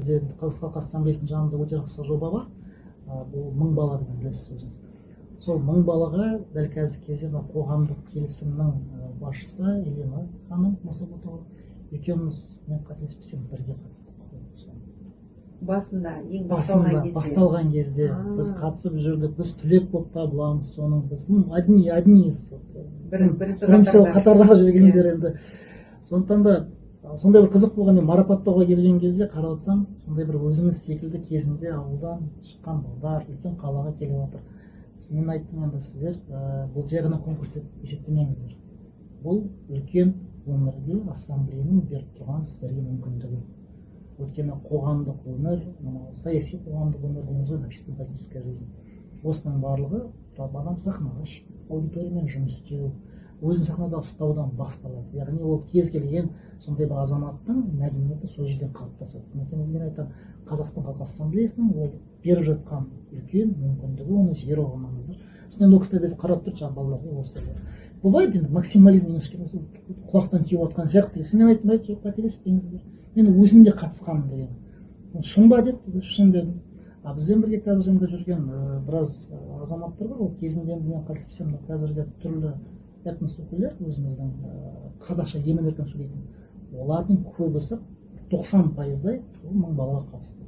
Бізде енді Қазақстан халқы ассамблеясының жанында өте жақсы жоба бар. Бұл «Мың бала» деген, білесіз өзіңіз. Сол «Мың балаға» дәл қазіргі кезде мына қоғамдық келісімнің басшысы Елена ханым Масабутова екеуміз, мен қателеспесем, бірге қатыстық. Басында, ең басталған Басында, кезде. Басталған кезде біз қатысып жүрдік. Біз түлек болып табыламыз соның, біз, ну, одни из Бірінші бірінші қатарда. Қатардағы жүргендер енді. Сондықтан да сондай бір қызық болған. Мен марапаттауға келген кезде қарап отырсам, сондай бір өзіміз секілді кезінде ауылдан шыққан балдар үлкен қалаға келіп жатыр. Сосын мен айттым: енді сіздер бұл жай ғана конкурс деп есептемеңіздер, бұл үлкен өмірде ассамблеяның беріп тұрған сіздерге мүмкіндігі. Өйткені қоғамдық өмір, мынау саяси қоғамдық өмір дейміз ғой, общественно политическая жизнь, осының барлығы жалпы адам сахнаға шығып, аудиториямен жұмыс істеу, өзін сахнада ұстаудан басталады. Яғни ол кез келген сондай бір азаматтың мәдениеті сол жерден қалыптасады. Сондықтан мен айтамын, Қазақстан халқы ассамблеясының ол беріп жатқан үлкен мүмкіндігі, оны жіберіп алмаңыздар. Сосын енді ол кісілер бүйтіп қарап тұрды, жаңағы балалар ғой, осы бывает енді максимализм немножко құлақтан тиіп жатқан сияқты. Сосын мен айттым: «Ай, жоқ, қателеспеңіздер, мен өзім де қатысқанмын», — деген. «Шын ба?» — деді. «Шын», — дедім. А бізбен бірге қазір жанында жүрген біраз азаматтар бар. Ол кезінде енді, мен қателеспесем, мына қазіргі түрлі этнос өкілдер, өзіміздің қазақша емін еркін сөйлейтін, олардың көбісі, 90%-дай, ол «Мың балаға» қатысты.